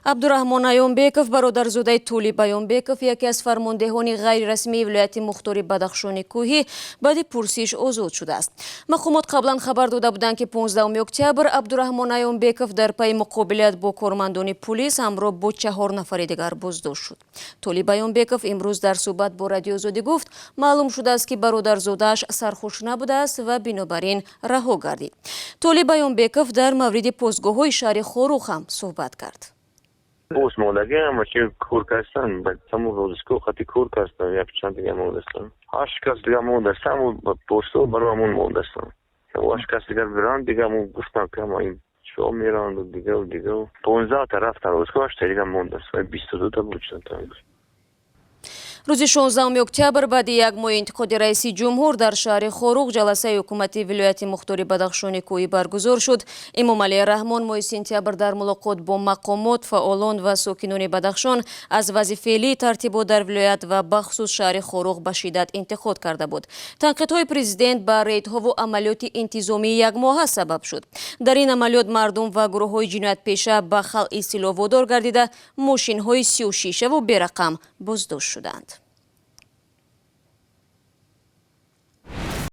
Абдураҳмон Аёнбеков, бародарзодаи Тӯлиб Аёнбеков, яке аз фармондеҳони ғайрирасмии вилояти мухтори Бадахшони Кӯҳӣ, баъди пурсиш озод шудааст. Мақомот қаблан хабар дода буданд, ки 15 октябр Абдураҳмон Аёнбеков дар пайи муқобилият бо кормандони пулис ҳамроҳ бо чаҳор нафари дигар боздошт шуд. Тӯлиб Аёнбеков имрӯз дар суҳбат бо Радиои Озодӣ гуфт, маълум шудааст, ки бародарзодааш сархуш набудааст ва бинобар ин раҳо гардид. Тӯлиб Аёнбеков дар мавриди постгоҳҳои шаҳри Хоруғ ҳам суҳбат кард. Пост мондагӣ, ҳама чи кор кастан, тамом розыскҳо хати кор кастан, як чанд дига мондастан, ҳашт кас дига мондастан, постҳо барои ҳамон мондастан. Ҳашт кас дигар биранд, дига ҳамон гуфтан, ки ҳама ин чо меранду дигаву дигаву. 15та рафтан розыскҳо, ҳашта дига мондаст, 22та буд чандта. Рӯзи 16 октябр, баъди як моҳи интиқоди раиси ҷумҳур, дар шаҳри Хоруғ ҷаласаи ҳукумати вилояти мухтори Бадахшони Кӯҳӣ баргузор шуд. Эмомалӣ Раҳмон моҳи сентябр дар мулоқот бо мақомот, фаъолон ва сокинони Бадахшон аз вазъи феълии тартибот дар вилоят ва бахусус шаҳри Хоруғ ба шиддат интиқод карда буд. Танқидҳои президент ба рейдҳову амалиёти интизомии якмоҳа сабаб шуд. Дар ин амалиёт мардум ва гурӯҳҳои ҷиноятпеша ба халъи силоҳ водор гардида, мошинҳои сиёҳшишаву берақам боздошт шуданд.